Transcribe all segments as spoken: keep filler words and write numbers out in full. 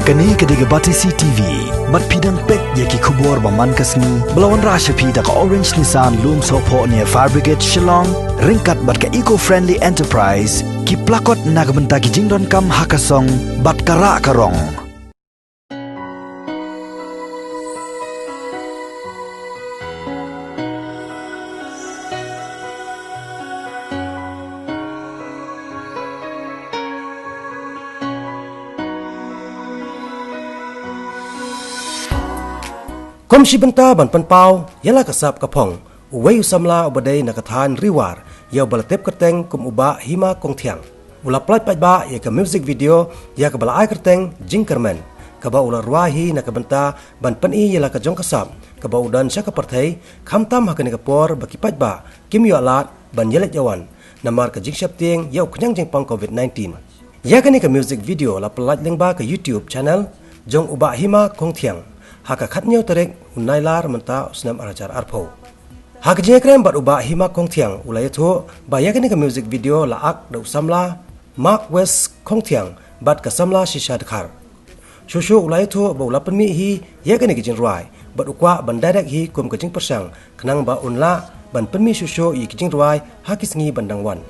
Kane ka dei ka Batesi T V. Bad phi dang peit ïa ki khubor ba man ka sngi ba la wanrah sha phi da ka Orange Nissan Lumsohphoh near Fire Brigade Shillong, ryngkat bad ka Eco Friendly Enterprise, ki plakot na ka bynta ki jingdonkam ha ka song bad ka rah ka rong. Kum shi bynta ban pynpaw ïa la ka sap ka phong, uwei u samla uba dei na ka thaiñ Ri War, ïa uba la tip kyrteng kum u Bah Hima Kongthiang, u la pynlait paidbah ïa ka music video ïa kaba la ai kyrteng Jingkyrmen, kaba u la rwai hi na ka bynta ban pyni ïa la ka jong ka sap kaba u don sha ka pyrthei, khamtam ha kane ka por ba ki paidbah kim ïoh lad ban ïaleit ïawan namar ka jingsheptieng ïa u khñiang jingpang covid nineteen. Ïa kane ka music video la pynlait lyngba ka YouTube channel jong u Bah Hima Kongthiang ha ka khathynñiew tarik u Nailar mynta u snem ar hajar arphew. Ha ka jingïakren bad u Bah Hima Kongthiang, u la ïathuh ba ïa kane ka music video la act da u samla Mark West Kongthiang bad ka samla Shisha Dkhar. Shuh shuh u la ïathuh ba u la pynmih hi ïa kane ka jingrwai bad u kwah ban direct hi kum ka jingpyrshang, khnang ba un lah ban pynmih shuh shuh ïa ki jingrwai ha ki sngi ban dang wan.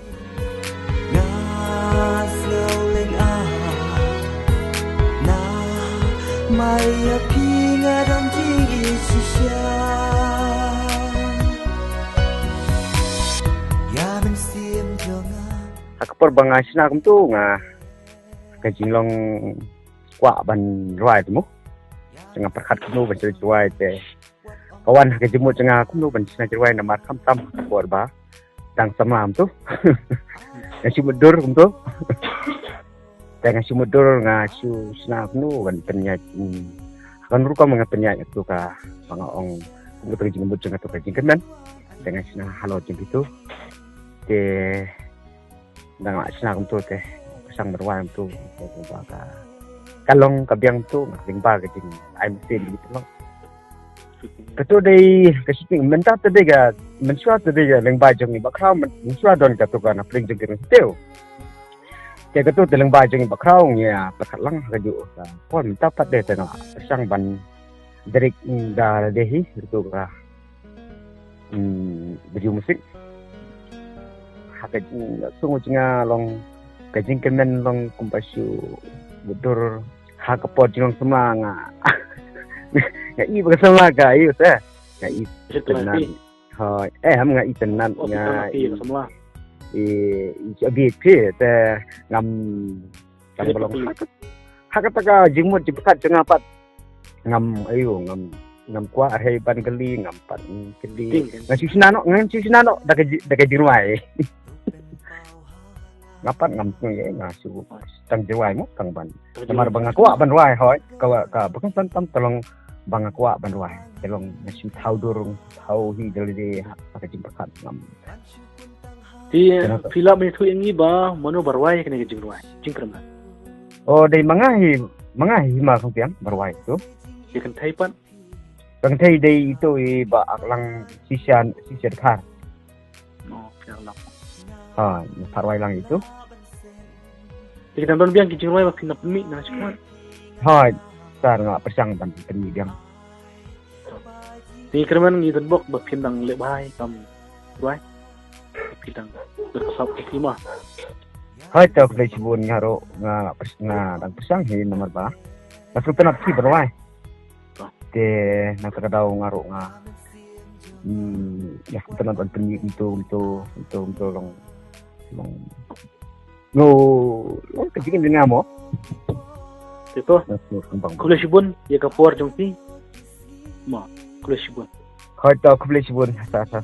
Ha ka por ba nga shna kumto, nga ka jinglong kwah ban rwai te mo. Te nga pyrkhat kumno ban shu rwai te. Ka wan ha ka jingmut jong nga kumno ban shna jingrwai namar khamtam ha ka por ba dang samla kumto. Nga shu mutdur kumto. Te nga shu mutdur, nga shu shna kumno ban pynïaid. Hmm. Ha kano rukom nga pynïaid kumto, kaba nga ong kumto ka jingmut jong nga to ka jingkyrmen. Te nga shna halor jong kito. Te dang la shna kumto te, pyrshang ban rwai kumto, kumto ba ka, ka long ka biang kumto, lyngba ka jingai mynsiem kumto. Kato dei ka shooting, mynta te dei ka, mynshuwa te dei ka lyngba jong i Bah Khraw, myn-, mynshuwa don kato ka na pdeng jong ki Rong Hynñiew. Te kato te lyngba jong i Bah Khraw, ngi ïa pyrkhat lang ha kajuh ka por, mynta pat dei te nga pyrshang ban direct, mm, da lade hi, kato ka, mm, video music. Ha ka jingsngew jong nga long, ka jingkyrmen long kumba shu mutdur ha ka por jinglong samla nga. Nga i ba ka samla ka ïoh te. Nga i te nat. Hooid, eh, em nga i te nat, nga i, i, i, i, te ngam Tang ba long ha ka, ha kata ka jingmut jingpyrkhat jong nga pat. Ngam, aiu, ngam, ngam kwah hei ban kylli, ngam pat kylli. Nga shu shna noh, nga shu shna noh da ka ji-, da ka jingrwai. Nga pat ngam sngewthuh, nga shu tang jingrwai mo, tang ban. Namar ba nga kwah ban rwai, hooid, ka, ka, ba kan san tam ka long ba nga kwah ban rwai. Ka long nga shu thaw dur, thaw hi da lade ha ka jingpyrkhat ngam. Te phi lah ban ïathuh ïa ngi ba mano ba rwai kane ka jingrwai, Jingkyrmen? Oh, dei ma nga hi, ma nga hi Hima Kongthiang ba rwai ito. Ïa kynthei pat? Kynthei dei ito i Bah Aklang Shisha, Shisha Dkhar. Oh, Bah Aklang. Ha, nga pat rwai lang ito. Te ki dang don biang ki jingrwai ba phin nang pynmih na shuwa? Ha, sar nga pyrshang ban pynmih biang. Te Kyrmen, ngi don bok ba phin dang leh bha kam rwai. Phi dang dur ka sap ka klima. Hai, to khublei shibun, nga ruh nga pers-, nga dang pyrshang hi namar ba nga shu tynat ki ba rwai. Te na ka daw nga ruh nga, hmm, nga shu tynat ban pynmih kumto, kumto, kumto, kumto long, long, long, long ka jingim jong nga mo. Te to. Nga shu kembang. Khublei shibun ïa ka por jong phi. Mo, khublei shibun. Hai, to khublei shibun, sa, sa.